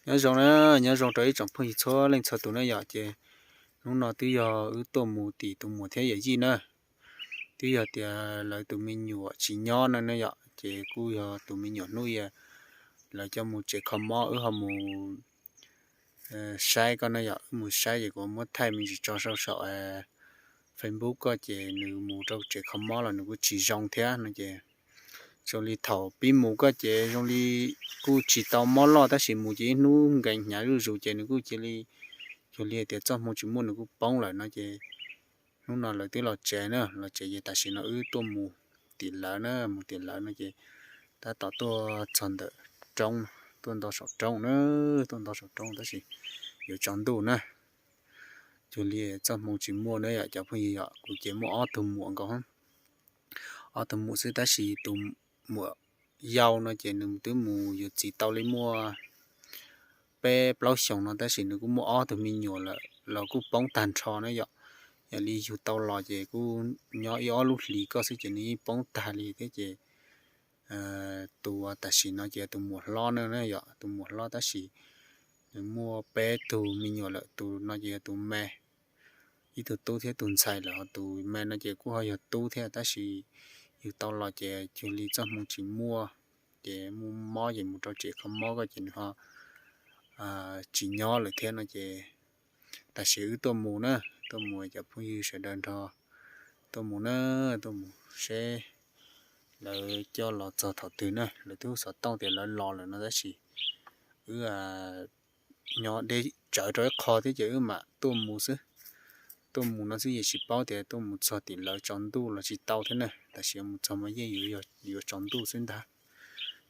Nyob zoo na, nyob zoo rau ib tsoom phooj ywg txhua leej txhua tus na yom. Ces hnub no twb yog wb tuaj mus tim tus muam thiab yawm yij na, twb yog tias lawv tus me nyuam tsis nyob no na yom. Ces kuj yog tus me nyuam hnub ib lawv coj mus tsev kho mob, wb ho mus saib koj na yom. Wb mus saib ces kuv muab thaij me ntsis tso rau saum Facebook koj, ces nws mus rau tsev kho mob los nws kuj tsis zoo thiab no ces zoo li thaum pib mus koj ces zoo li kuj tsis tau mob loj, tab sis mus ces ib hnub nkees hnyav zuj zus ces nws kuj cia li, cuag li tias txoj hmoo tsis muaj, nws kuj poob lawm no ces hnub no lawv twb los tsev na, los tsev ces tam sim no wb tuaj mus tim lawv na, mus tim lawv no ces tab tom tuaj txog ntawm roob, tuaj nto saum roob na, tuaj nto saum roob tab sis yuav tsaus ntuj na. Cuag li txoj hmoo tsis muaj na yom cov phooj ywg yom. Kuv ces muaj ob tug muam nkaus, ob tug muam xwb tab sis tus muam yau no ces nws twb mus yuav txiv tau li muaj peb plaub xyoos no tab sis nws kuj muaj ob tug me nyuam lawm los kuj poob tag nrho na yom. Yog li yug tau los ces kuj nyob ib ob lub hlis koj xwb ces nws yeej poob tag li thiab ces tus tam sim no ces yog tus muam hlob na yom, tus muam hlob tab sis nws muaj peb tug me nyuam lawm, tus no ces yog tus me, ib tug tub thiab tus ntxhais lawm, ho tus me no ces kuj ho yog tub thiab tab sis yug tau los ces cuag li txoj hmoo tsis muaj, ces muaj mob ces mus rau tsev kho mob koj ces nws ho tsis nyob lawm thiab no ces tam sim wb tuaj mus na, tuaj mus cov phooj ywg sawv daws nrog tuaj mus na, tuaj mus seb lawv coj los txog thaum twg na. Lawv twb hu xov tooj tias lawv los lawm no tab sis wb nyob deb tsawv rau ib qho thiab ces wb mam tuaj mus xwb. Tuaj mus no xwb yeej tsis paub tias tuaj mus txog tim lawv tsaus ntuj los tsis tau thiab na, tam sim mus txog mas yeej yuav tsaus ntuj xwb ntag,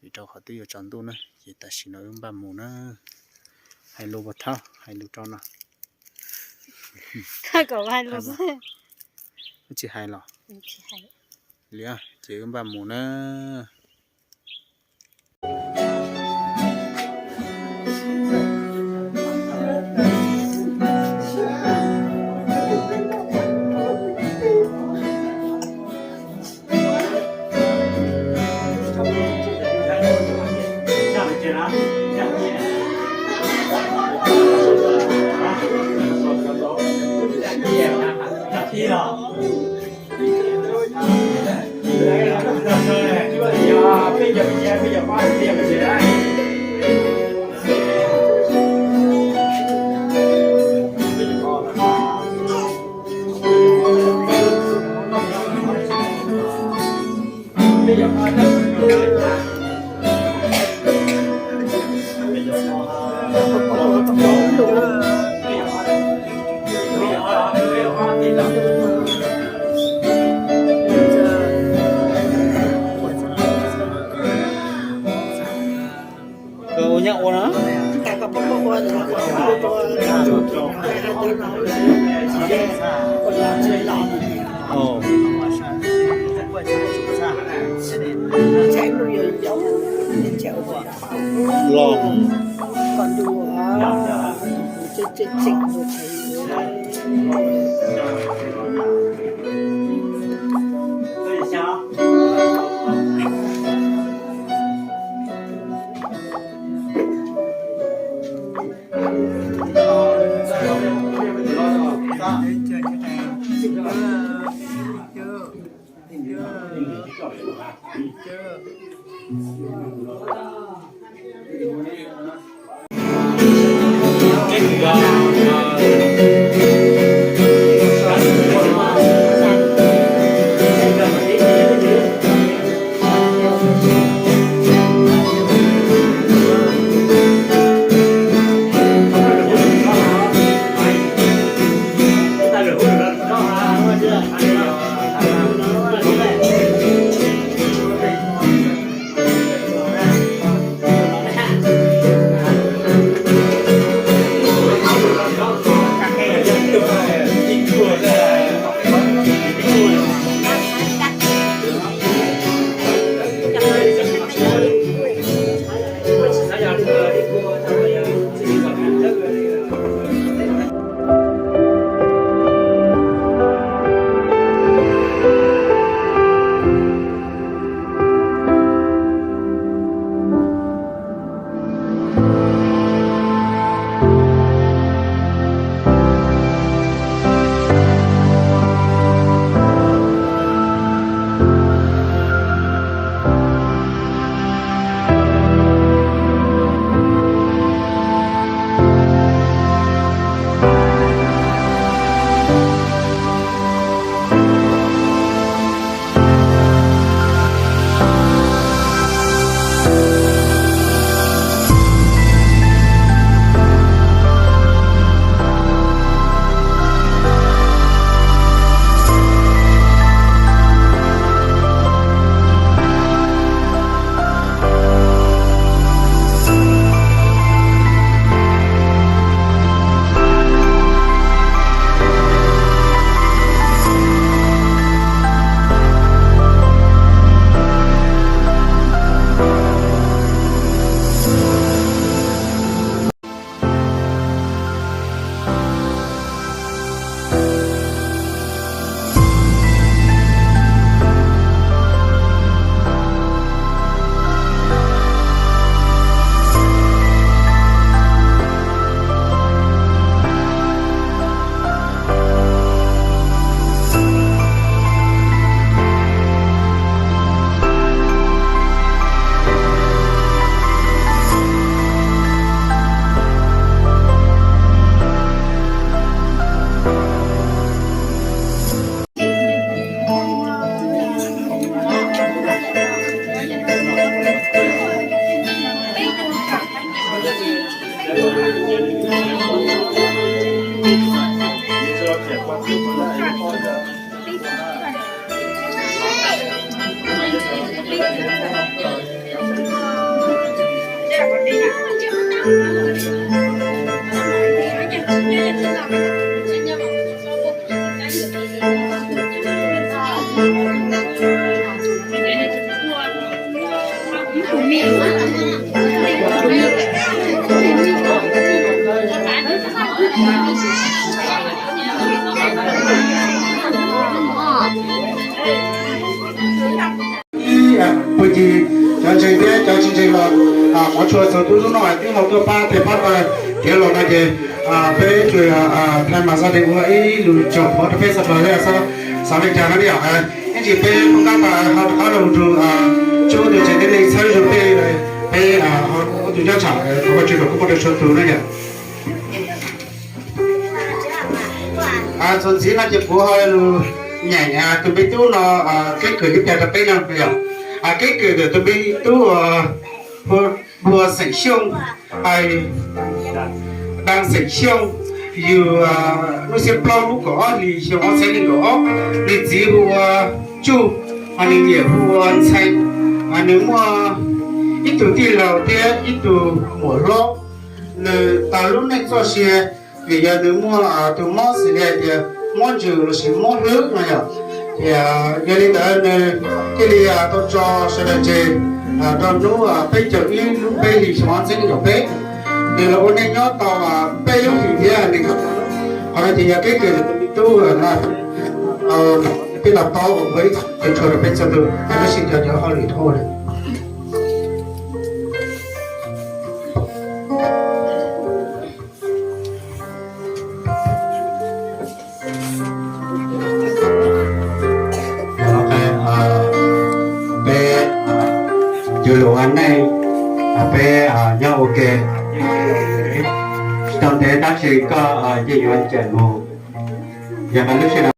vim rau qhov twb yuav tsaus ntuj na ces tam sim no wb npaj mus na. Hais lus puas thab, hais lus rau no. Tsis hais los li ces wb npaj mus na. Ua nyab ua no. Los. Ib phooj ywg, cov ntseeg thiab cov tsis ntseeg los, qhov tshua txog tub hnub no twb ho tuaj pab tes pab taw khiav los no ces peb tsuas thaij mas xav tias ua ib lus tsaug qhov rau peb sawv daws thiab xav li cas no yom. Ib ntsis peb muab kab pas ho rov qab rau tus tswv tus tsev tib neeg txhawb zog peb, peb ho ua tus nyob tsham thov Vajtswv kom koj pab rau txhua tus na yom. Txuas ntxiv no ces kuv ho lus nyeem tus me tub no keeb kwm ib pliag rau peb no yom. Keeb kwm ntawm tus me tub hu ua Xeem Xyooj, Dab Xeem Xyooj, yug hnub xiab plaub lub kaum ob hlis xyoo ob txhiab nees nkaum ob. Nws txiv hu ua Tsuj, ho nws niam hu ua Ntxhee. Nws muaj ib tug tij laug thiab ib tug muam hlob. Nws tas lub neej txoj sia vim yog nws muaj tus mob xws li hais tias mob ntsws lossis mob hlwb no yom. Yog li ntawd nws thiaj li tau tso sawv daws tseg rau hnub peb caug ib lub peb hlis xyoo ob txhiab nees nkaum peb. Nws los ua neej nyob tau peb lub hlis thiab nws, qhov no ces yog keeb kwm tus me tub no, peb los paub ua ib qho kev tshua rau peb txhua tus, tab sis cov cov hauj lwm dhau lawm. Peb yuav lus ua neej, peb nyob ua ke tsis tau ntev tab sis koj yeej yuav ncaim mus. Yog mas lub sij hawm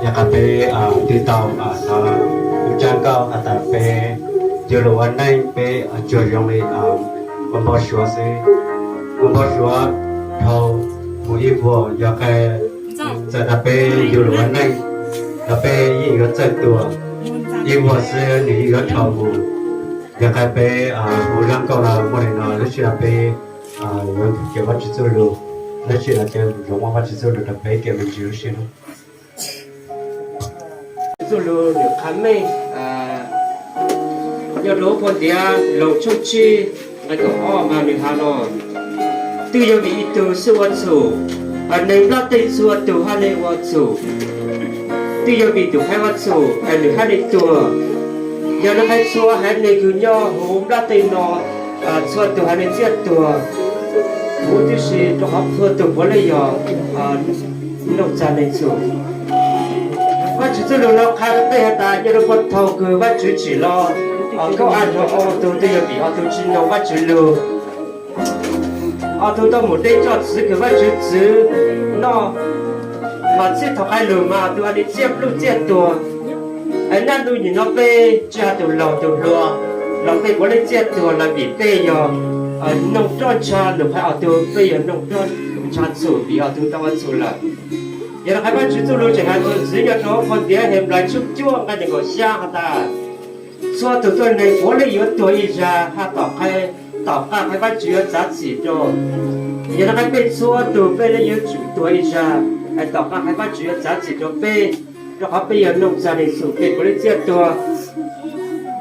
Yog qhov peb twb tau hnov lub tsab nkauj has tas peb yuav lus ua neej peb tsuas zoo li kua npau suav xwb. Kua npau suav dhau mus ib vuag, yog qhov txawm tas peb yuav lus ua neej los peb yeej yuav txawj tuag ib vuag xwb, nws yeej yuav dhau mus. Yog qhov peb hu zaj nkauj no muaj li no, lub sij hawm peb yuav mus kawm Vajtswv txuj lus, lub sij hawm ces zoo muaj Vajtswv txuj lus rau peb kev me ntsis lub sij hawm. Txuj lus nws qha meej, Nyob rau phau Ntiav Loos tshooj tsib nqe kaum ob mas nws has no: Twb yog vim ib tug xwb ua txhum, neeg nplaj tej txhua tus haj li ua txhum. Twb yog vim tus hais ua txhum nws haj li tuag. Yog nws hais txhua haiv neeg kws nyob huv nplaj tej no, txhua tus haiv neeg txiaj tuag, huv tib si rau qhov txhua tus puav leej yog noog txag neeg txhum. Vajtswv txuj lug no qha rau peb has tas nyob rau puag thaum kws Vajtswv tsim los Nkauj As rau ob tug twb yog vim ob tug tsis noog Vajtswv lug. Ob tug tau mus de cov txiv kws Vajtswv txwv noj, mas txij thaum hais lug mas ob tug haj li txiaj pluj txiaj tuag. Naj ntuj nim no peb tsis has tus laug tus hluas los peb puav leej txiaj tuag los vim peb yog noog roj ntsha lug hais ob tug peb yog noog roj ntsha txhum vim ob tug tau ua txhum lawm. Yog rau qhov Vajtswv txuj lug tseem has txuas ntxiv nyob rau phau Ntiav Henplais tshooj cuaj nqe nees nkaum xya has tas, txhua tus tuab neeg puav leej yuav tuag ib zag hab tom qab, tom qab hais Vajtswv yuav txav txim rau. Yog rau qhov peb txhua tus peb leej yuav tsum tuag ib zag, tom qab hais Vajtswv yuav txav txim rau peb, rau qhov peb yog noog txag neeg txhum peb puav leej txiaj tuag.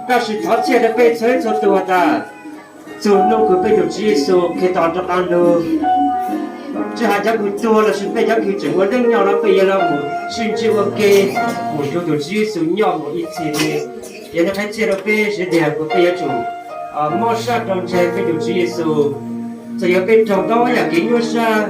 Tab sis thov txhaj rau peb txhua leej txhua tus has tas, txug nub kws peb tus Tswv Yexus Khetos rov qab lug, tsis has cov kws tuag lossis peb cov kws tseem ua neej nyob los peb yuav los mus sib ntsib ua ke, mus nrug tus Tswv Yexus nyob mus ib txhis li. Yog li qhov txhaj rau peb sawv daws kuas peb yuav tsum mob sab rau ntseeg peb tus Tswv Yexus. Txawm yog peb raug ntau yam kev nyuaj sab,